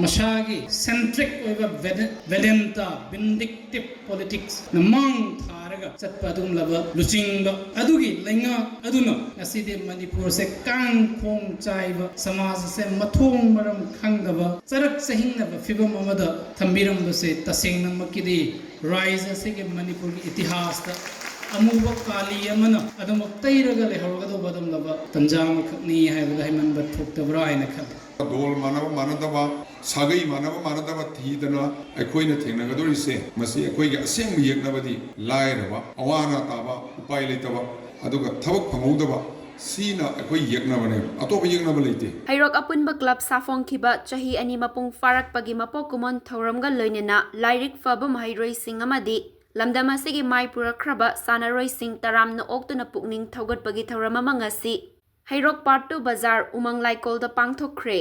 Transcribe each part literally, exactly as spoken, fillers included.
ꯃꯁꯥꯒꯤ centric ꯑꯣꯏꯕ Vede- Vedanta vindictive politics ꯅ ꯃꯥꯡ ꯊꯥꯔꯒ ꯆꯠꯄ ꯑꯗꯨꯒꯨꯝꯂꯕ ꯂꯨꯆꯤꯡꯕ ꯑꯗꯨꯒꯤ ꯂꯩꯉꯥꯛ ꯑꯗꯨꯅ ꯉꯁꯤꯗꯤ ꯃꯅꯤꯄꯨꯔꯁꯦ ꯀꯥꯡꯈꯣꯡ ꯆꯥꯏꯕ, ꯁꯃꯥꯖ ꯑꯁꯦ ꯃꯊꯣꯡ ꯃꯔꯝ ꯈꯪꯗꯕ, ꯆꯔꯛ ꯆꯍꯤꯡꯅꯕ ꯐꯤꯕꯝ ꯑꯃꯗ ꯊꯝꯕꯤꯔꯝꯕꯁꯦ ꯇꯁꯦꯡꯅꯃꯛꯀꯤꯗꯤ ꯔꯥꯏꯖ ꯑꯁꯤꯒꯤ ꯃꯅꯤꯄꯨꯔꯒꯤ ꯏꯇꯤꯍꯥꯁꯇ ꯑꯃꯨꯕ ꯀꯥꯂꯤ ꯑꯃꯅ ꯑꯗꯨꯃꯛ ꯇꯩꯔꯒ ꯂꯩꯍꯧꯔꯒꯗꯧꯕ ꯑꯗꯨꯒꯨꯝꯂꯕ ꯇꯟꯖꯥ ꯑꯃꯈꯛꯅꯤ ꯍꯥꯏꯕꯗ ꯍꯥꯏꯃꯟꯕ ꯊꯣꯛꯇꯕ꯭ꯔꯥ ꯍꯥꯏꯅ ꯈꯜꯂꯤ꯫ ꯗꯣꯜ ꯃꯥꯟꯅꯕ ꯃꯥꯟꯅꯗꯕ, ꯁꯥꯒꯩ ꯃꯥꯟꯅꯕ ꯃꯥꯟꯅꯗꯕ ꯊꯤꯗꯅ ꯑꯩꯈꯣꯏꯅ ꯊꯦꯡꯅꯒꯗꯧꯔꯤꯁꯦ, ꯃꯁꯤ ꯑꯩꯈꯣꯏꯒꯤ ꯑꯁꯦꯡꯕ ꯌꯦꯛꯅꯕꯗꯤ ꯂꯥꯏꯔꯕ, ꯑꯋꯥ ꯑꯅꯥ ꯇꯥꯕ, ꯎꯄꯥꯏ ꯂꯩꯇꯕ, ꯑꯗꯨꯒ ꯊꯕꯛ ꯐꯪꯍꯧꯗꯕ, ꯁꯤꯅ ꯑꯩꯈꯣꯏ ꯌꯦꯛꯅꯕꯅꯦꯕ, ꯑꯇꯣꯞꯄ ꯌꯦꯛꯅꯕ ꯂꯩꯇꯦ꯫ ꯍꯩꯔꯣꯛ ꯑꯄꯨꯟꯕ ꯀ꯭ꯂꯕ ꯁꯥꯐꯣꯡꯈꯤꯕ ꯆꯍꯤ ꯑꯅꯤ ꯃꯄꯨꯡ ꯐꯥꯔꯛꯄꯒꯤ ꯃꯄꯣꯛ ꯀꯨꯝꯑꯣꯟ ꯊꯧꯔꯝꯒ ꯂꯣꯏꯅꯅ ꯂꯥꯏꯔꯤꯛ ꯐꯕ ꯃꯍꯩꯔꯣꯏꯁꯤꯡ ꯑꯃꯗꯤ ꯂꯝꯗꯝ ꯑꯁꯤꯒꯤ ꯃꯥꯏ ꯄꯨꯔꯛꯈ꯭ꯔꯕ ꯁꯥꯟꯅꯔꯣꯏꯁꯤꯡ ꯇꯔꯥꯝꯅ ꯑꯣꯛꯇꯨꯅ ꯄꯨꯛꯅꯤꯡ ꯊꯧꯒꯠꯄꯒꯤ ꯊꯧꯔꯝ ꯑꯃ ꯉꯁꯤ ꯍꯩꯔꯣꯛ ꯄꯥꯔꯠ ꯇꯨ ꯕꯖꯥꯔ ꯎꯃꯪ ꯂꯥꯏꯀꯣꯜꯗ ꯄꯥꯡꯊꯣꯛꯈ꯭ꯔꯦ꯫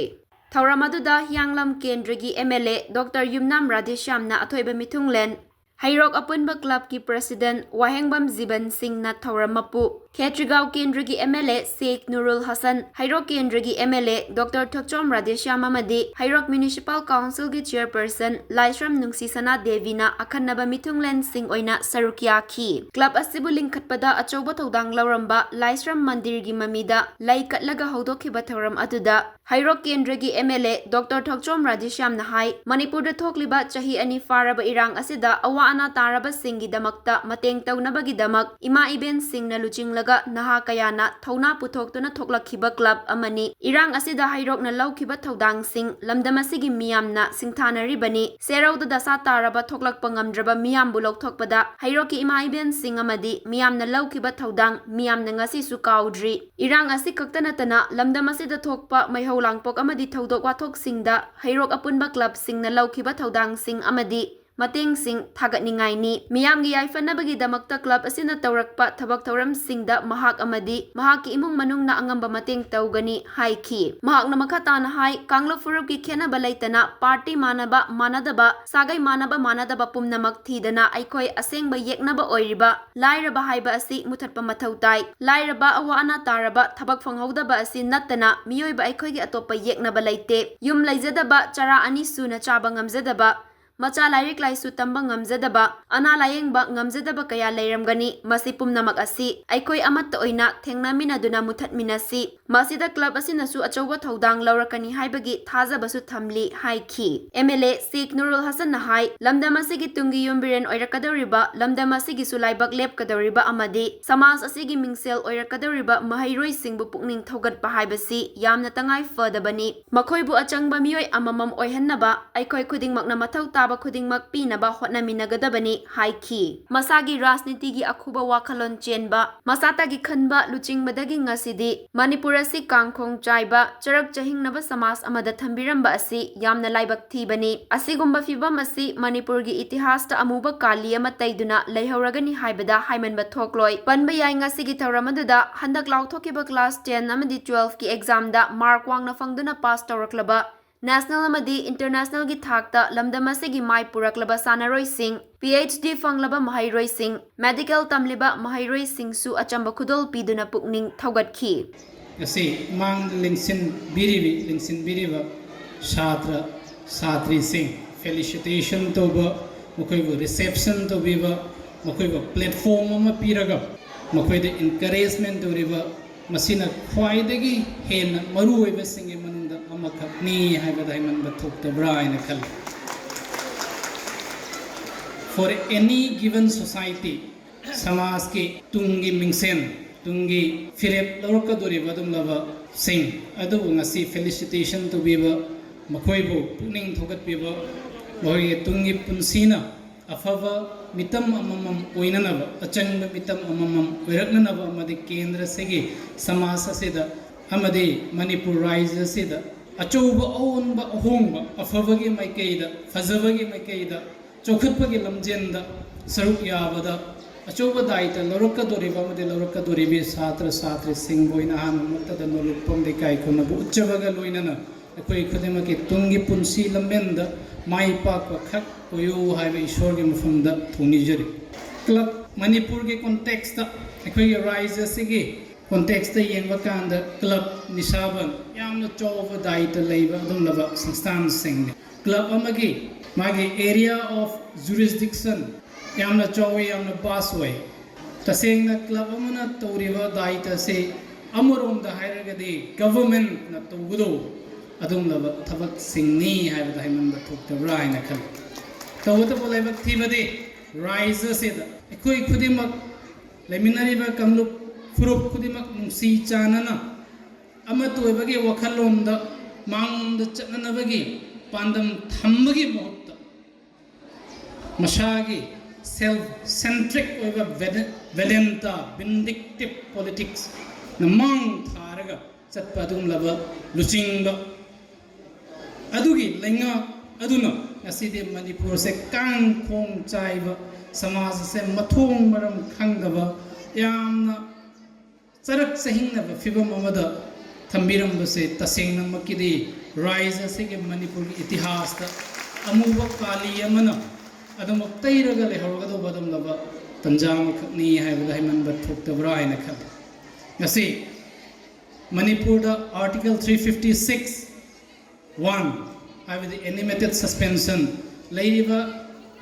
ꯊꯧꯔꯝ ꯑꯗꯨꯗ ꯍꯤꯌꯥꯡꯂꯝ ꯀꯦꯟꯗ꯭ꯔꯒꯤ ꯑꯦꯝ ꯑꯦꯜ ꯑꯦ ꯗꯣꯛꯇꯔ ꯌꯨꯝꯅꯥꯝ ꯔꯥꯙꯦꯁ꯭ꯌꯥꯝꯅ ꯑꯊꯣꯏꯕ ꯃꯤꯊꯨꯡꯂꯦꯟ, ꯍꯩꯔꯣꯛ ꯑꯄꯨꯟꯕ ꯀ꯭ꯂꯕꯀꯤ ꯄ꯭ꯔꯦꯁꯤꯗꯦꯟꯠ ꯋꯥꯍꯦꯡꯕꯝ ꯖꯤꯕꯟ ꯁꯤꯡꯅ ꯊꯧꯔꯝ ꯃꯄꯨ, ꯈꯦꯇ꯭ꯔꯤꯒꯥꯎ ꯀꯦꯟꯗ꯭ꯔꯒꯤ ꯑꯦꯝ ꯑꯦꯜ ꯑꯦ ꯁꯦꯈ ꯅꯨꯔꯨꯜ ꯍꯁꯟ, ꯍꯩꯔꯣꯛ ꯀꯦꯟꯗ꯭ꯔꯒꯤ ꯑꯦꯝ ꯑꯦꯜ ꯑꯦ ꯗꯣꯛꯇꯔ ꯊꯣꯛꯆꯣꯝ ꯔꯥꯙꯦꯁ꯭ꯌꯥꯝ ꯑꯃꯗꯤ ꯍꯩꯔꯣꯛ ꯃ꯭ꯌꯨꯅꯤꯁꯤꯄꯥꯜ ꯀꯥꯎꯟꯁꯤꯜꯒꯤ ꯆꯤꯌꯔꯄꯔꯁꯟ ꯂꯥꯏꯁ꯭ꯔꯝ ꯅꯨꯡꯁꯤꯁꯅꯥ ꯗꯦꯕꯤꯅ ꯑꯈꯟꯅꯕ ꯃꯤꯊꯨꯡꯂꯦꯟꯁꯤꯡ ꯑꯣꯏꯅ ꯁꯔꯨꯛ ꯌꯥꯈꯤ꯫ ꯀ꯭ꯂꯕ ꯑꯁꯤꯕꯨ ꯂꯤꯡꯈꯠꯄꯗ ꯑꯆꯧꯕ ꯊꯧꯗꯥꯡ ꯂꯧꯔꯝꯕ ꯂꯥꯏꯁ꯭ꯔꯝ ꯃꯟꯗꯤꯔꯒꯤ ꯃꯃꯤꯗ ꯂꯩ ꯀꯠꯂꯒ ꯍꯧꯗꯣꯛꯈꯤꯕ ꯊꯧꯔꯝ ꯑꯗꯨꯗ ꯍꯩꯔꯣꯛ ꯀꯦꯟꯗ꯭ꯔꯒꯤ ꯑꯦꯝ ꯑꯦꯜ ꯑꯦ ꯗꯣꯛꯇꯔ ꯊꯣꯛꯆꯣꯝ ꯔꯥꯙꯦꯁ꯭ꯌꯥꯝꯅ ꯍꯥꯏ, ꯃꯅꯤꯄꯨꯔꯗ ꯊꯣꯛꯂꯤꯕ ꯆꯍꯤ ꯑꯅꯤ ꯐꯥꯔꯕ ꯏꯔꯥꯡ ꯑꯁꯤꯗ ꯑꯋꯥ ꯑꯅꯥ ꯇꯥꯔꯕꯁꯤꯡꯒꯤꯗꯃꯛꯇ ꯃꯇꯦꯡ ꯇꯧꯅꯕꯒꯤꯗꯃꯛ ꯏꯃꯥ ꯏꯕꯦꯟꯁꯤꯡꯅ ꯂꯨꯆꯤꯡꯂꯒ ꯅꯍꯥ ꯀꯌꯥꯅ ꯊꯧꯅꯥ ꯄꯨꯊꯣꯛꯇꯨꯅ ꯊꯣꯛꯂꯛꯈꯤꯕ ꯀ꯭ꯂꯕ ꯑꯃꯅꯤ꯫ ꯏꯔꯥꯡ ꯑꯁꯤꯗ ꯍꯩꯔꯣꯛꯅ ꯂꯧꯈꯤꯕ ꯊꯧꯗꯥꯡꯁꯤꯡ ꯂꯝꯗꯝ ꯑꯁꯤꯒꯤ ꯃꯤꯌꯥꯝꯅ ꯁꯤꯡꯊꯥꯅꯔꯤꯕꯅꯤ꯫ ꯁꯦꯔꯧꯗ ꯗꯁꯥ ꯇꯥꯔꯕ ꯊꯣꯛꯂꯛꯄ ꯉꯝꯗ꯭ꯔꯕ ꯃꯤꯌꯥꯝꯕꯨ ꯂꯧꯊꯣꯛꯄꯗ ꯍꯩꯔꯣꯛꯀꯤ ꯏꯃꯥ ꯏꯕꯦꯟꯁꯤꯡ ꯑꯃꯗꯤ ꯃꯤꯌꯥꯝꯅ ꯂꯧꯈꯤꯕ ꯊꯧꯗꯥꯡ ꯃꯤꯌꯥꯝꯅ ꯉꯁꯤꯁꯨ ꯀꯥꯎꯗ꯭ꯔꯤ꯫ ꯏꯔꯥꯡ ꯑꯁꯤ ꯈꯛꯇ ꯅꯠꯇꯅ ꯂꯝꯗꯝ ꯑꯁꯤꯗ ꯊꯣꯛꯄ ꯃꯩꯍꯧ ꯂꯥꯡꯄꯣꯛ ꯑꯃꯗꯤ ꯊꯧꯗꯣꯛ ꯋꯥꯊꯣꯛꯁꯤꯡꯗ ꯍꯩꯔꯣꯛ ꯑꯄꯨꯟꯕ ꯀ꯭ꯂꯕꯁꯤꯡꯅ ꯂꯧꯈꯤꯕ ꯊꯧꯗꯥꯡꯁꯤꯡ ꯑꯃꯗꯤ ꯃꯇꯦꯡꯁꯤꯡ ꯊꯥꯒꯠꯅꯤꯡꯉꯥꯏꯅꯤ꯫ ꯃꯤꯌꯥꯝꯒꯤ ꯌꯥꯏꯐꯅꯕꯒꯤꯗꯃꯛꯇ club ꯑꯁꯤꯅ ꯇꯧꯔꯛꯄ ꯊꯕꯛ ꯊꯧꯔꯝꯁꯤꯡꯗ ꯃꯍꯥꯛ ꯑꯃꯗꯤ ꯃꯍꯥꯛꯀꯤ ꯏꯃꯨꯡ ꯃꯅꯨꯡꯅ ꯑꯉꯝꯕ ꯃꯇꯦꯡ ꯇꯧꯒꯅꯤ ꯍꯥꯏꯈꯤ꯫ ꯃꯍꯥꯛꯅ ꯃꯈꯥ ꯇꯥꯅ ꯍꯥꯏ, ꯀꯥꯡꯂꯨꯞ ꯐꯨꯔꯨꯞꯀꯤ ꯈꯦꯠꯅꯕ ꯂꯩꯇꯅ party ꯃꯥꯟꯅꯕ ꯃꯥꯟꯅꯗꯕ, ꯁꯥꯒꯩ ꯃꯥꯟꯅꯕ ꯃꯥꯟꯅꯗꯕ ꯄꯨꯝꯅꯃꯛ ꯊꯤꯗꯅ ꯑꯩꯈꯣꯏ ꯑꯁꯦꯡꯕ ꯌꯦꯛꯅꯕ ꯑꯣꯏꯔꯤꯕ ꯂꯥꯏꯔꯕ ꯍꯥꯏꯕ ꯑꯁꯤ ꯃꯨꯊꯠꯄ ꯃꯊꯧ ꯇꯥꯏ꯫ ꯂꯥꯏꯔꯕ, ꯑꯋꯥ ꯑꯅꯥ ꯇꯥꯔꯕ, ꯊꯕꯛ ꯐꯪꯍꯧꯗꯕ ꯑꯁꯤ ꯅꯠꯇꯅ ꯃꯤꯑꯣꯏꯕ ꯑꯩꯈꯣꯏꯒꯤ ꯑꯇꯣꯞꯄ ꯌꯦꯛꯅꯕ ꯂꯩꯇꯦ꯫ ꯌꯨꯝ ꯂꯩꯖꯗꯕ, ꯆꯔꯥ ꯑꯅꯤ ꯁꯨꯅ ꯆꯥꯕ ꯉꯝꯖꯗꯕ, ꯃꯆꯥ ꯂꯥꯏꯔꯤꯛ ꯂꯥꯏꯁꯨ ꯇꯝꯕ ꯉꯝꯖꯗꯕ, ꯑꯅꯥ ꯂꯥꯌꯦꯡꯕ ꯉꯝꯖꯗꯕ ꯀꯌꯥ ꯂꯩꯔꯝꯒꯅꯤ꯫ ꯃꯁꯤ ꯄꯨꯝꯅꯃꯛ ꯑꯁꯤ ꯑꯩꯈꯣꯏ ꯑꯃꯠꯇ ꯑꯣꯏꯅ ꯊꯦꯡꯅꯃꯤꯟꯅꯗꯨꯅ ꯃꯨꯊꯠꯃꯤꯟꯅꯁꯤ꯫ ꯃꯁꯤꯗ club ꯑꯁꯤꯅꯁꯨ ꯑꯆꯧꯕ ꯊꯧꯗꯥꯡ ꯂꯧꯔꯛꯀꯅꯤ ꯍꯥꯏꯕꯒꯤ ꯊꯥꯖꯕꯁꯨ ꯊꯝꯂꯤ ꯍꯥꯏꯈꯤ꯫ M L A ꯁꯦꯈ ꯅꯨꯔꯨꯜ ꯍꯁꯟꯅ ꯍꯥꯏ, ꯂꯝꯗꯝ ꯑꯁꯤꯒꯤ ꯇꯨꯡꯒꯤ ꯌꯨꯝꯕꯤꯔꯦꯟ ꯑꯣꯏꯔꯛꯀꯗꯧꯔꯤꯕ, ꯂꯝꯗꯝ ꯑꯁꯤꯒꯤꯁꯨ ꯂꯥꯏꯕꯛ ꯂꯦꯞꯀꯗꯧꯔꯤꯕ ꯑꯃꯗꯤ ꯁꯃꯥꯖ ꯑꯁꯤꯒꯤ ꯃꯤꯡꯁꯦꯜ ꯑꯣꯏꯔꯛꯀꯗꯧꯔꯤꯕ ꯃꯍꯩꯔꯣꯏꯁꯤꯡꯕꯨ ꯄꯨꯛꯅꯤꯡ ꯊꯧꯒꯠꯄ ꯍꯥꯏꯕꯁꯤ ꯌꯥꯝꯅ ꯇꯉꯥꯏ ꯐꯗꯕꯅꯤ꯫ ꯃꯈꯣꯏꯕꯨ ꯑꯆꯪꯕ ꯃꯤꯑꯣꯏ ꯑꯃꯃꯝ ꯑꯣꯏꯍꯟꯅꯕ ꯑꯩꯈꯣꯏ ꯈꯨꯗꯤꯡꯃꯛꯅ ꯃꯊꯧ ꯇꯥꯕ ꯈꯨꯗꯤꯡꯃꯛ ꯄꯤꯅꯕ ꯍꯣꯠꯅꯃꯤꯟꯅꯒꯗꯕꯅꯤ ꯍꯥꯏꯈꯤ꯫ ꯃꯁꯥꯒꯤ ꯔꯥꯖꯅꯤꯇꯤꯒꯤ ꯑꯈꯨꯕ ꯋꯥꯈꯜꯂꯣꯟ ꯆꯦꯟꯕ, ꯃꯁꯥꯇꯒꯤ ꯈꯟꯕ ꯂꯨꯆꯤꯡꯕꯗꯒꯤ ꯉꯁꯤꯗꯤ ꯃꯅꯤꯄꯨꯔ ꯑꯁꯤ ꯀꯥꯡꯈꯣꯡ ꯆꯥꯏꯕ, ꯆꯔꯛ ꯆꯍꯤꯡꯅꯕ ꯁꯃꯥꯖ ꯑꯃꯗ ꯊꯝꯕꯤꯔꯝꯕ ꯑꯁꯤ ꯌꯥꯝꯅ ꯂꯥꯏꯕꯛ ꯊꯤꯕꯅꯤ꯫ ꯑꯁꯤꯒꯨꯝꯕ ꯐꯤꯚꯝ ꯑꯁꯤ ꯃꯅꯤꯄꯨꯔꯒꯤ ꯏꯇꯤꯍꯥꯁꯇ ꯑꯃꯨꯕ ꯀꯥꯂꯤ ꯑꯃ ꯇꯩꯗꯨꯅ ꯂꯩꯍꯧꯔꯒꯅꯤ ꯍꯥꯏꯕꯗ ꯍꯥꯏꯃꯟꯕ ꯊꯣꯛꯂꯣꯏ꯫ ꯄꯟꯕ ꯌꯥꯏ, ꯉꯁꯤꯒꯤ ꯊꯧꯔꯝ ꯑꯗꯨꯗ ꯍꯟꯗꯛ ꯂꯥꯎꯊꯣꯛꯈꯤꯕ class ten ꯑꯃꯗꯤ twelve ꯀꯤ exam ꯗ mark ꯋꯥꯡꯅ ꯐꯪꯗꯨꯅ pass ꯇꯧꯔꯛꯂꯕ national ꯑꯃꯗꯤ international ꯒꯤ ꯊꯥꯛꯇ ꯂꯝꯗꯝ ꯑꯁꯤꯒꯤ ꯃꯥꯏ ꯄꯨꯔꯛꯂꯕ ꯁꯥꯟꯅꯔꯣꯏꯁꯤꯡ, P H D ꯐꯪꯂꯕ ꯃꯍꯩꯔꯣꯏꯁꯤꯡ, medical ꯇꯝꯂꯤꯕ ꯃꯍꯩꯔꯣꯏꯁꯤꯡꯁꯨ ꯑꯆꯝꯕ ꯈꯨꯗꯣꯜ ꯄꯤꯗꯨꯅ ꯄꯨꯛꯅꯤꯡ ꯊꯧꯒꯠꯈꯤ꯫ ꯉꯁꯤ ꯃꯥꯡꯗ ꯂꯦꯡꯁꯤꯟꯕꯤꯔꯤꯕꯤ, ꯂꯦꯡꯁꯤꯟꯕꯤꯔꯤꯕ ꯁꯥꯇ꯭ꯔ ꯁꯥꯇ꯭ꯔꯤꯁꯤꯡ felicitation ꯇꯧꯕ, ꯃꯈꯣꯏꯕꯨ reception ꯇꯧꯕꯤꯕ, ꯃꯈꯣꯏꯕꯨ platform ꯑꯃ ꯄꯤꯔꯒ ꯃꯈꯣꯏꯗ encouragement ꯇꯧꯔꯤꯕ, ꯃꯁꯤꯅ ꯈ꯭ꯋꯥꯏꯗꯒꯤ ꯍꯦꯟꯅ ꯃꯔꯨꯑꯣꯏꯕꯁꯤꯡꯒꯤ ꯃꯅꯨꯡꯗ ꯑꯃꯈꯛꯅꯤ ꯍꯥꯏꯕꯗ ꯍꯥꯏꯃꯟꯕ ꯊꯣꯛꯇꯕ꯭ꯔꯥ ꯍꯥꯏꯅ ꯈꯜꯂꯤ꯫ For any given society, ꯁꯃꯥꯖꯀꯤ ꯇꯨꯡꯒꯤ ꯃꯤꯡꯁꯦꯟ, ꯇꯨꯡꯒꯤ ꯐꯤꯔꯦꯞ ꯂꯧꯔꯛꯀꯗꯧꯔꯤꯕ ꯑꯗꯨꯒꯨꯝꯂꯕꯁꯤꯡ ꯑꯗꯨꯕꯨ ꯉꯁꯤ felicitation ꯇꯧꯕꯤꯕ, ꯃꯈꯣꯏꯕꯨ ꯄꯨꯛꯅꯤꯡ ꯊꯧꯒꯠꯄꯤꯕ, ꯃꯈꯣꯏꯒꯤ ꯇꯨꯡꯒꯤ ꯄꯨꯟꯁꯤꯅ ꯑꯐꯕ ꯃꯤꯇꯝ ꯑꯃꯃꯝ ꯑꯣꯏꯅꯅꯕ, ꯑꯆꯪꯕ ꯃꯤꯇꯝ ꯑꯃꯃꯝ ꯑꯣꯏꯔꯛꯅꯅꯕ ꯑꯃꯗꯤ ꯀꯦꯟꯗ꯭ꯔꯁꯤꯒꯤ ꯁꯃꯥꯖ ꯑꯁꯤꯗ ꯑꯃꯗꯤ ꯃꯅꯤꯄꯨꯔ ꯔꯥꯏꯖ꯭ꯌ ꯑꯁꯤꯗ ꯑꯆꯧꯕ ꯑꯑꯣꯟꯕ ꯑꯍꯣꯡꯕ, ꯑꯐꯕꯒꯤ ꯃꯥꯏꯀꯩꯗ, ꯐꯖꯕꯒꯤ ꯃꯥꯏꯀꯩꯗ ꯆꯥꯎꯈꯠꯄꯒꯤ ꯂꯝꯖꯦꯟꯗ ꯁꯔꯨꯛ ꯌꯥꯕꯗ ꯑꯆꯧꯕ ꯗꯥꯏꯇ ꯂꯧꯔꯛꯀꯗꯧꯔꯤꯕ ꯑꯃꯗꯤ ꯂꯧꯔꯛꯀꯗꯧꯔꯤꯕꯤ ꯁꯥꯇ꯭ꯔ ꯁꯥꯇ꯭ꯔꯤꯁꯤꯡꯕꯨ ꯑꯩꯅ ꯑꯍꯥꯟꯕ ꯃꯛꯇꯗ ꯅꯣꯂꯨꯛꯄꯝ ꯂꯩꯀꯥꯏ ꯈꯨꯟꯅꯕꯨ ꯎꯠꯆꯕꯒ ꯂꯣꯏꯅꯅ ꯑꯩꯈꯣꯏ ꯈꯨꯗꯤꯡꯃꯛꯀꯤ ꯇꯨꯡꯒꯤ ꯄꯨꯟꯁꯤ ꯂꯝꯕꯦꯟꯗ ꯃꯥꯏ ꯄꯥꯛꯄ ꯈꯛ ꯑꯣꯏꯌꯨ ꯍꯥꯏꯕ ꯏꯁꯣꯔꯒꯤ ꯃꯐꯝꯗ ꯊꯧꯅꯤꯖꯔꯤ꯫ ꯀ꯭ꯂꯕ ꯃꯅꯤꯄꯨꯔꯒꯤ ꯀꯣꯟꯇꯦꯛꯁꯇ ꯑꯩꯈꯣꯏꯒꯤ ꯔꯥꯏꯖ ꯑꯁꯤꯒꯤ ꯀꯣꯟꯇꯦꯛꯁꯇ ꯌꯦꯡꯕ ꯀꯥꯟꯗ ꯀ꯭ꯂꯕ ꯅꯤꯁꯥꯕꯟ ꯌꯥꯝꯅ ꯆꯥꯎꯕ ꯗꯥꯏꯇ ꯂꯩꯕ ꯑꯗꯨꯒꯨꯝꯂꯕ ꯁꯪꯁꯊꯥꯟꯁꯤꯡꯅꯤ꯫ ꯀ꯭ꯂꯕ ꯑꯃꯒꯤ ꯃꯥꯒꯤ area of jurisdiction ꯌꯥꯝꯅ ꯆꯥꯎꯋꯤ, ꯌꯥꯝꯅ ꯚꯥꯁ ꯑꯣꯏ꯫ ꯇꯁꯦꯡꯅ ꯀ꯭ꯂꯕ ꯑꯃꯅ ꯇꯧꯔꯤꯕ ꯗꯥꯏꯇ ꯑꯁꯤ ꯑꯃꯔꯣꯝꯗ ꯍꯥꯏꯔꯒꯗꯤ ꯒꯚꯔꯟꯃꯦꯟꯠꯅ ꯇꯧꯒꯗꯧꯕ ꯑꯗꯨꯒꯨꯝꯂꯕ ꯊꯕꯛꯁꯤꯡꯅꯤ ꯍꯥꯏꯕꯗ ꯍꯥꯏꯃꯟꯕ ꯊꯣꯛꯇꯕ꯭ꯔꯥ ꯍꯥꯏꯅ ꯈꯜꯂꯤ꯫ ꯇꯧꯕꯇꯕꯨ ꯂꯥꯏꯕꯛ ꯊꯤꯕꯗꯤ ꯔꯥꯏꯖ ꯑꯁꯤꯗ ꯑꯩꯈꯣꯏ ꯈꯨꯗꯤꯡꯃꯛ ꯂꯩꯃꯤꯟꯅꯔꯤꯕ ꯀꯥꯡꯂꯨꯞ ꯐꯨꯔꯨꯞ ꯈꯨꯗꯤꯡꯃꯛ ꯅꯨꯡꯁꯤ ꯆꯥꯟꯅꯅ ꯑꯃꯠꯇ ꯑꯣꯏꯕꯒꯤ ꯋꯥꯈꯜꯂꯣꯟꯗ ꯃꯥꯡꯂꯣꯝꯗ ꯆꯠꯅꯅꯕꯒꯤ ꯄꯥꯟꯗꯝ ꯊꯝꯕꯒꯤ ꯃꯍꯨꯠꯇ ꯃꯁꯥꯒꯤ self centric ꯑꯣꯏꯕ ꯚꯦꯗ-, ꯚꯦꯗꯦꯟꯇꯥ, vindictive politicsꯅ ꯃꯥꯡ ꯊꯥꯔꯒ ꯆꯠꯄ ꯑꯗꯨꯒꯨꯝꯂꯕ ꯂꯨꯆꯤꯡꯕ ꯑꯗꯨꯒꯤ ꯂꯩꯉꯥꯛ ꯑꯗꯨꯅ ꯉꯁꯤꯗꯤ ꯃꯅꯤꯄꯨꯔꯁꯦ ꯀꯥꯡꯈꯣꯡ ꯆꯥꯏꯕ, ꯁꯃꯥꯖ ꯑꯁꯦ ꯃꯊꯣꯡ ꯃꯔꯝ ꯈꯪꯗꯕ, ꯌꯥꯝꯅ ꯆꯔꯛ ꯆꯍꯤꯡꯅꯕ ꯐꯤꯕꯝ ꯑꯃꯗ ꯊꯝꯕꯤꯔꯝꯕꯁꯦ ꯇꯁꯦꯡꯅꯃꯛꯀꯤꯗꯤ ꯔꯥꯏꯖ ꯑꯁꯤꯒꯤ ꯃꯅꯤꯄꯨꯔꯒꯤ ꯏꯇꯤꯍꯥꯁꯇ ꯑꯃꯨꯕ ꯀꯥꯂꯤ ꯑꯃꯅ ꯑꯗꯨꯃꯛ ꯇꯩꯔꯒ ꯂꯩꯍꯧꯔꯒꯗꯧꯕ ꯑꯗꯨꯒꯨꯝꯂꯕ ꯇꯟꯖꯥ ꯑꯃꯈꯛꯅꯤ ꯍꯥꯏꯕꯗ ꯍꯥꯏꯃꯟꯕ ꯊꯣꯛꯇꯕ꯭ꯔꯥ ꯍꯥꯏꯅ ꯈꯜꯂꯤ꯫ ꯉꯁꯤ ꯃꯅꯤꯄꯨꯔꯗ Article three fifty six one ꯍꯥꯏꯕꯗꯤ animated suspension ꯂꯩꯔꯤꯕ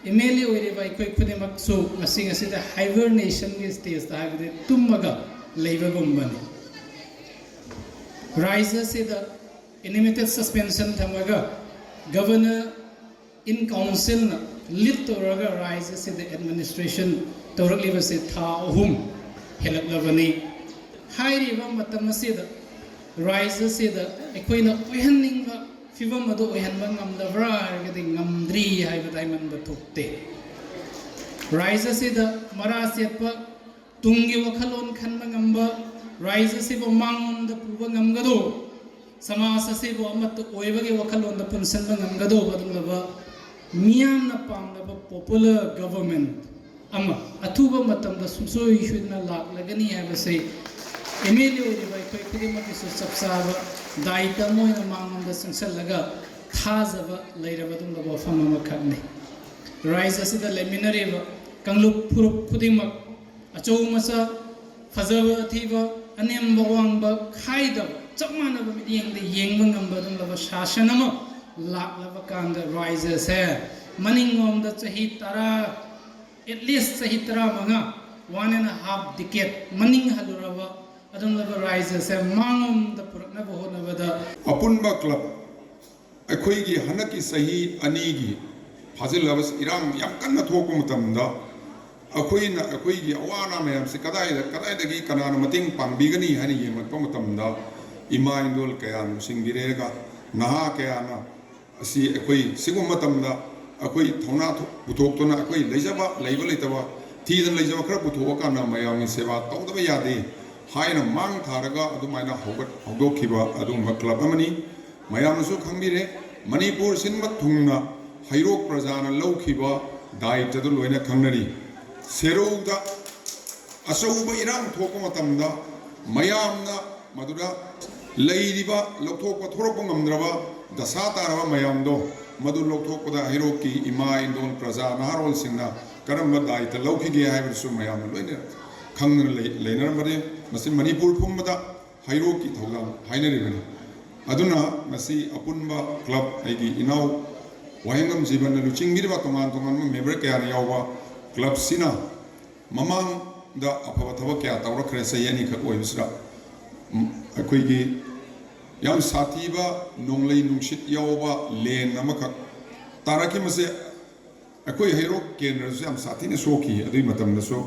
ꯑꯦꯝ ꯑꯦꯜ ꯑꯦ ꯑꯣꯏꯔꯤꯕ ꯑꯩꯈꯣꯏ ꯈꯨꯗꯤꯡꯃꯛꯁꯨ ꯉꯁꯤ ꯉꯁꯤꯗ hibernationꯒꯤ stageꯇ ꯍꯥꯏꯕꯗꯤ ꯇꯨꯝꯃꯒ ꯂꯩꯕꯒꯨꯝꯕꯅꯤ꯫ ꯔꯥꯏꯖ ꯑꯁꯤꯗ animated suspension ꯊꯝꯃꯒ governor in councilꯅ lead ꯇꯧꯔꯒ ꯔꯥꯏꯖ ꯑꯁꯤꯗ administration ꯇꯧꯔꯛꯂꯤꯕꯁꯦ ꯊꯥ ꯑꯍꯨꯝ ꯍꯦꯜꯂꯛꯂꯕꯅꯤ꯫ ꯍꯥꯏꯔꯤꯕ ꯃꯇꯝ ꯑꯁꯤꯗ ꯔꯥꯏꯖ ꯑꯁꯤꯗ ꯑꯩꯈꯣꯏꯅ ꯑꯣꯏꯍꯟꯅꯤꯡꯕ ꯐꯤꯕꯝ ꯑꯗꯨ ꯑꯣꯏꯍꯟꯕ ꯉꯝꯂꯕ꯭ꯔꯥ ꯍꯥꯏꯔꯒꯗꯤ ꯉꯝꯗ꯭ꯔꯤ ꯍꯥꯏꯕꯗ ꯍꯥꯏꯃꯟꯕ ꯊꯣꯛꯇꯦ꯫ ꯔꯥꯏꯖ ꯑꯁꯤꯗ ꯃꯔꯥ ꯁꯦꯠꯄ ꯇꯨꯡꯒꯤ ꯋꯥꯈꯜꯂꯣꯟ ꯈꯟꯕ ꯉꯝꯕ, ꯔꯥꯏꯖ ꯑꯁꯤꯕꯨ ꯃꯥꯡꯂꯣꯝꯗ ꯄꯨꯕ ꯉꯝꯒꯗꯧꯕ, ꯁꯃꯥꯖ ꯑꯁꯤꯕꯨ ꯑꯃꯠꯇ ꯑꯣꯏꯕꯒꯤ ꯋꯥꯈꯜꯂꯣꯟꯗ ꯄꯨꯟꯁꯤꯟꯕ ꯉꯝꯒꯗꯧꯕ ꯑꯗꯨꯒꯨꯝꯂꯕ ꯃꯤꯌꯥꯝꯅ ꯄꯥꯝꯅꯕ popular government ꯑꯃ ꯑꯊꯨꯕ ꯃꯇꯝꯗ ꯁꯨꯡꯁꯣꯏ ꯁꯣꯏꯗꯅ ꯂꯥꯛꯂꯒꯅꯤ ꯍꯥꯏꯕꯁꯤ ꯑꯦꯝ ꯑꯦꯜ ꯑꯦ ꯑꯣꯏꯔꯤꯕ ꯑꯩꯈꯣꯏ ꯈꯨꯗꯤꯡꯃꯛꯀꯤꯁꯨ ꯆꯞ ꯆꯥꯕ ꯗꯥꯏꯇ ꯑꯃ ꯑꯣꯏꯅ ꯃꯉꯣꯟꯗ ꯆꯪꯁꯤꯜꯂꯒ ꯊꯥꯖꯕ ꯂꯩꯔꯕ ꯑꯗꯨꯒꯨꯝꯂꯕ ꯋꯥꯐꯝ ꯑꯃꯈꯛꯅꯤ꯫ ꯔꯥꯏꯖ ꯑꯁꯤꯗ ꯂꯩꯃꯤꯟꯅꯔꯤꯕ ꯀꯥꯡꯂꯨꯞ ꯐꯨꯔꯨꯞ ꯈꯨꯗꯤꯡꯃꯛ, ꯑꯆꯧ ꯃꯆꯥ, ꯐꯖꯕ ꯑꯊꯤꯕ, ꯑꯅꯦꯝꯕ ꯋꯥꯡꯕ ꯈꯥꯏꯗꯕ, ꯆꯞ ꯃꯥꯟꯅꯕ ꯃꯤꯠꯌꯦꯡꯗ ꯌꯦꯡꯕ ꯉꯝꯕ ꯑꯗꯨꯒꯨꯝꯂꯕ ꯁꯥꯁꯟ ꯑꯃ ꯂꯥꯛꯂꯕ ꯀꯥꯟꯗ ꯔꯥꯏꯖꯁꯦ ꯃꯅꯤꯡꯂꯣꯝꯗ ꯆꯍꯤ ꯇꯔꯥ, at least ꯆꯍꯤ ꯇꯔꯥꯃꯉꯥ, one and a half decade ꯃꯅꯤꯡ ꯍꯜꯂꯨꯔꯕ ꯑꯗꯨꯒꯨꯝꯂꯕ ꯔꯥꯏꯖꯁꯦ ꯃꯥꯡꯂꯣꯝꯗ ꯄꯨꯔꯛꯅꯕ ꯍꯣꯠꯅꯕꯗ ꯑꯄꯨꯟꯕ ꯀ꯭ꯂꯕ ꯑꯩꯈꯣꯏꯒꯤ ꯍꯟꯗꯛꯀꯤ ꯆꯍꯤ ꯑꯅꯤꯒꯤ ꯐꯥꯖꯤꯜꯂꯕ ꯏꯔꯥꯡ ꯌꯥꯝ ꯀꯟꯅ ꯊꯣꯛꯄ ꯃꯇꯝꯗ, ꯑꯩꯈꯣꯏꯅ ꯑꯩꯈꯣꯏꯒꯤ ꯑꯋꯥ ꯑꯅꯥ ꯃꯌꯥꯝꯁꯤ ꯀꯗꯥꯏꯗ, ꯀꯗꯥꯏꯗꯒꯤ ꯀꯅꯥꯅ ꯃꯇꯦꯡ ꯄꯥꯡꯕꯤꯒꯅꯤ ꯍꯥꯏꯅ ꯌꯦꯡꯂꯛꯄ ꯃꯇꯝꯗ, ꯏꯃꯥ ꯏꯟꯗꯣꯜ ꯀꯌꯥꯅ ꯂꯨꯆꯤꯡꯕꯤꯔꯦꯒ, ꯅꯍꯥ ꯀꯌꯥꯅ ꯑꯁꯤ ꯑꯩꯈꯣꯏ ꯁꯤꯒꯨꯝꯕ ꯃꯇꯝꯗ ꯑꯩꯈꯣꯏ ꯊꯧꯅꯥ ꯊꯣ-, ꯄꯨꯊꯣꯛꯇꯨꯅ ꯑꯩꯈꯣꯏ ꯂꯩꯖꯕ, ꯂꯩꯕ ꯂꯩꯇꯕ ꯊꯤꯗꯅ ꯂꯩꯖꯕ ꯈꯔ ꯄꯨꯊꯣꯛꯑꯀꯥꯟꯗ ꯃꯌꯥꯝꯒꯤ ꯁꯦꯕꯥ ꯇꯧꯗꯕ ꯌꯥꯗꯦ ꯍꯥꯏꯅ ꯃꯥꯡ ꯊꯥꯔꯒ ꯑꯗꯨꯃꯥꯏꯅ ꯍꯧꯒꯠ-, ꯍꯧꯗꯣꯛꯈꯤꯕ ꯑꯗꯨꯒꯨꯝꯕ ꯀ꯭ꯂꯕ ꯑꯃꯅꯤ꯫ ꯃꯌꯥꯝꯅꯁꯨ ꯈꯪꯕꯤꯔꯦ, ꯃꯅꯤꯄꯨꯔ ꯁꯤꯟꯕ ꯊꯨꯡꯅ ꯍꯩꯔꯣꯛ ꯄ꯭ꯔꯖꯥꯅ ꯂꯧꯈꯤꯕ ꯗꯥꯌꯤꯠꯇꯗꯨ ꯂꯣꯏꯅ ꯈꯪꯅꯔꯤ꯫ ꯁꯦꯔꯧꯗ ꯑꯆꯧꯕ ꯏꯔꯥꯡ ꯊꯣꯛꯄ ꯃꯇꯝꯗ ꯃꯌꯥꯝꯅ ꯃꯗꯨꯗ ꯂꯩꯔꯤꯕ, ꯂꯧꯊꯣꯛꯄ ꯊꯣꯔꯛꯄ ꯉꯝꯗ꯭ꯔꯕ ꯗꯁꯥ ꯇꯥꯔꯕ ꯃꯌꯥꯝꯗꯣ, ꯃꯗꯨ ꯂꯧꯊꯣꯛꯄꯗ ꯍꯩꯔꯣꯛꯀꯤ ꯏꯃꯥ ꯏꯟꯗꯣꯜ ꯄ꯭ꯔꯖꯥ ꯅꯍꯥꯔꯣꯜꯁꯤꯡꯅ ꯀꯔꯝꯕ ꯗꯥꯌꯤꯠꯇ ꯂꯧꯈꯤꯒꯦ ꯍꯥꯏꯕꯗꯨꯁꯨ ꯃꯌꯥꯝꯅ ꯂꯣꯏꯅ ꯈꯪꯗꯨꯅ ꯂꯩ-, ꯂꯩꯅꯔꯝꯕꯅꯤ꯫ ꯃꯁꯤ ꯃꯅꯤꯄꯨꯔ ꯄꯨꯝꯕꯗ ꯍꯩꯔꯣꯛꯀꯤ ꯊꯧꯗꯥꯡ ꯍꯥꯏꯅꯔꯤꯕꯅꯤ꯫ ꯑꯗꯨꯅ ꯉꯁꯤ ꯑꯄꯨꯟꯕ ꯀ꯭ꯂꯕ, ꯑꯩꯒꯤ ꯏꯅꯥꯎ ꯋꯥꯍꯦꯡꯕꯝ ꯖꯤꯕꯟꯅ ꯂꯨꯆꯤꯡꯕꯤꯔꯤꯕ ꯇꯣꯉꯥꯟ ꯇꯣꯉꯥꯟꯕ ꯃꯦꯝꯕꯔ ꯀꯌꯥꯅ ꯌꯥꯎꯕ ꯀ꯭ꯂꯕꯁꯤꯅ ꯃꯃꯥꯡꯗ ꯑꯐꯕ ꯊꯕꯛ ꯀꯌꯥ ꯇꯧꯔꯛꯈ꯭ꯔꯦ꯫ ꯆꯍꯤ ꯑꯅꯤꯈꯛ ꯑꯣꯏꯕꯁꯤꯗ, ꯎꯝ, ꯑꯩꯈꯣꯏꯒꯤ ꯌꯥꯝ ꯁꯥꯊꯤꯕ ꯅꯣꯡꯂꯩ ꯅꯨꯡꯁꯤꯠ ꯌꯥꯎꯕ ꯂꯦꯟ ꯑꯃꯈꯛ ꯇꯥꯔꯛꯈꯤꯕꯁꯦ ꯑꯩꯈꯣꯏ ꯍꯩꯔꯣꯛ ꯀꯦꯟꯗ꯭ꯔꯗꯁꯨ ꯌꯥꯝ ꯁꯥꯊꯤꯅ ꯁꯣꯛꯈꯤ꯫ ꯑꯗꯨꯒꯤ ꯃꯇꯝꯗꯁꯨ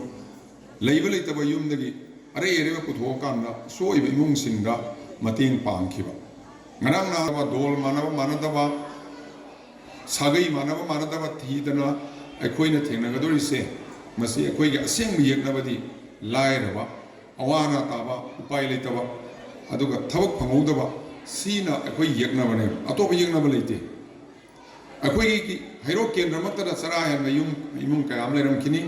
ꯂꯩꯕ ꯂꯩꯇꯕ ꯌꯨꯝꯗꯒꯤ ꯑꯔꯩ ꯑꯔꯩꯕ ꯄꯨꯊꯣꯛꯑꯀꯥꯟꯗ ꯁꯣꯛꯏꯕ ꯏꯃꯨꯡꯁꯤꯡꯗ ꯃꯇꯦꯡ ꯄꯥꯡꯈꯤꯕ꯫ ꯉꯔꯥꯡ ꯅꯍꯥꯟ ꯗꯣꯜ ꯃꯥꯟꯅꯕ ꯃꯥꯟꯅꯗꯕ, ꯁꯥꯒꯩ ꯃꯥꯟꯅꯕ ꯃꯥꯟꯅꯗꯕ ꯊꯤꯗꯅ ꯑꯩꯈꯣꯏꯅ ꯊꯦꯡꯅꯒꯗꯧꯔꯤꯁꯦ, ꯃꯁꯤ ꯑꯩꯈꯣꯏꯒꯤ ꯑꯁꯦꯡꯕ ꯌꯦꯛꯅꯕꯗꯤ ꯂꯥꯏꯔꯕ, ꯑꯋꯥ ꯑꯅꯥ ꯇꯥꯕ, ꯎꯄꯥꯏ ꯂꯩꯇꯕ, ꯑꯗꯨꯒ ꯊꯕꯛ ꯐꯪꯍꯧꯗꯕ, ꯁꯤꯅ ꯑꯩꯈꯣꯏ ꯌꯦꯛꯅꯕꯅꯦ, ꯑꯇꯣꯞꯄ ꯌꯦꯛꯅꯕ ꯂꯩꯇꯦ꯫ ꯑꯩꯈꯣꯏꯒꯤ ꯍꯩꯔꯣꯛ ꯀꯦꯟꯗ꯭ꯔꯃꯛꯇꯗ ꯆꯔꯥ ꯍꯦꯟꯕ ꯌꯨꯝ, ꯏꯃꯨꯡ ꯀꯌꯥ ꯑꯃ ꯂꯩꯔꯝꯈꯤꯅꯤ꯫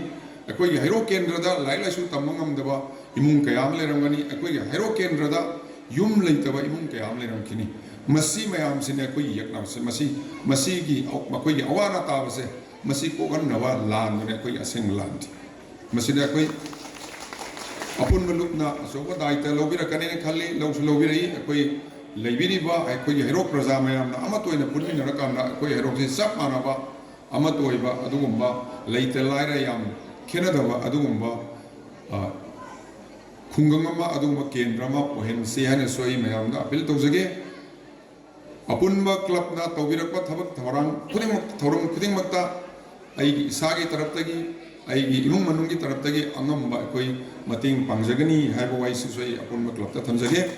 ꯑꯩꯈꯣꯏꯒꯤ ꯍꯩꯔꯣꯛ ꯀꯦꯟꯗ꯭ꯔꯗ ꯂꯥꯏꯔꯤꯛ ꯂꯥꯏꯁꯨ ꯇꯝꯕ ꯉꯝꯗꯕ ꯏꯃꯨꯡ ꯀꯌꯥ ꯑꯃ ꯂꯩꯔꯝꯒꯅꯤ꯫ ꯑꯩꯈꯣꯏꯒꯤ ꯍꯩꯔꯣꯛ ꯀꯦꯟꯗ꯭ꯔꯗ ꯌꯨꯝ ꯂꯩꯇꯕ ꯏꯃꯨꯡ ꯀꯌꯥ ꯑꯃ ꯂꯩꯔꯝꯈꯤꯅꯤ꯫ ꯃꯁꯤ ꯃꯌꯥꯝꯁꯤꯅꯦ ꯑꯩꯈꯣꯏꯒꯤ ꯌꯦꯛꯅꯕꯁꯦ꯫ ꯃꯁꯤ, ꯃꯁꯤꯒꯤ, ꯃꯈꯣꯏꯒꯤ ꯑꯋꯥ ꯑꯅꯥ ꯇꯥꯕꯁꯦ, ꯃꯁꯤ ꯀꯣꯛꯍꯟꯅꯕ ꯂꯥꯟꯗꯨꯅꯦ ꯑꯩꯈꯣꯏꯒꯤ ꯑꯁꯦꯡꯕ ꯂꯥꯟꯗꯤ꯫ ꯃꯁꯤꯗ ꯑꯩꯈꯣꯏ ꯑꯄꯨꯟꯕ ꯂꯨꯞꯅ ꯑꯆꯧꯕ ꯗꯥꯏꯇ ꯂꯧꯕꯤꯔꯛꯀꯅꯦꯅ ꯈꯜꯂꯤ, ꯂꯧꯁꯨ ꯂꯧꯕꯤꯔꯛꯏ꯫ ꯑꯩꯈꯣꯏ ꯂꯩꯕꯤꯔꯤꯕ ꯑꯩꯈꯣꯏꯒꯤ ꯍꯩꯔꯣꯛ ꯄ꯭ꯔꯖꯥ ꯃꯌꯥꯝꯅ ꯑꯃꯠꯇ ꯑꯣꯏꯅ ꯄꯨꯟꯃꯤꯟꯅꯔꯀꯥꯟꯗ ꯑꯩꯈꯣꯏ ꯍꯩꯔꯣꯛꯁꯤ ꯆꯞ ꯃꯥꯟꯅꯕ ꯑꯃꯠꯇ ꯑꯣꯏꯕ, ꯑꯗꯨꯒꯨꯝꯕ ꯂꯩꯇ ꯂꯥꯏꯔ ꯌꯥꯝ ꯈꯦꯠꯅꯗꯕ ꯑꯗꯨꯒꯨꯝꯕ, ꯑ, ꯈꯨꯡꯒꯪ ꯑꯃ, ꯑꯗꯨꯒꯨꯝꯕ ꯀꯦꯟꯗ꯭ꯔ ꯑꯃ ꯑꯣꯏꯍꯟꯁꯤ ꯍꯥꯏꯅꯁꯨ ꯑꯩ ꯃꯌꯥꯝꯗ ꯑꯄꯤꯜ ꯇꯧꯖꯒꯦ꯫ ꯑꯄꯨꯟꯕ ꯀ꯭ꯂꯕꯅ ꯇꯧꯕꯤꯔꯛꯄ ꯊꯕꯛ ꯊꯧꯔꯥꯡ ꯈꯨꯗꯤꯡꯃꯛ, ꯊꯧꯔꯝ ꯈꯨꯗꯤꯡꯃꯛꯇ ꯑꯩꯒꯤ ꯏꯁꯥꯒꯤ ꯇꯔꯞꯇꯒꯤ, ꯑꯩꯒꯤ ꯏꯃꯨꯡ ꯃꯅꯨꯡꯒꯤ ꯇꯔꯞꯇꯒꯤ ꯑꯉꯝꯕ ꯑꯩꯈꯣꯏ ꯃꯇꯦꯡ ꯄꯥꯡꯖꯒꯅꯤ ꯍꯥꯏꯕ ꯋꯥꯍꯩꯁꯤꯁꯨ ꯑꯩ ꯑꯄꯨꯟꯕ ꯀ꯭ꯂꯕꯇ ꯊꯝꯖꯒꯦ꯫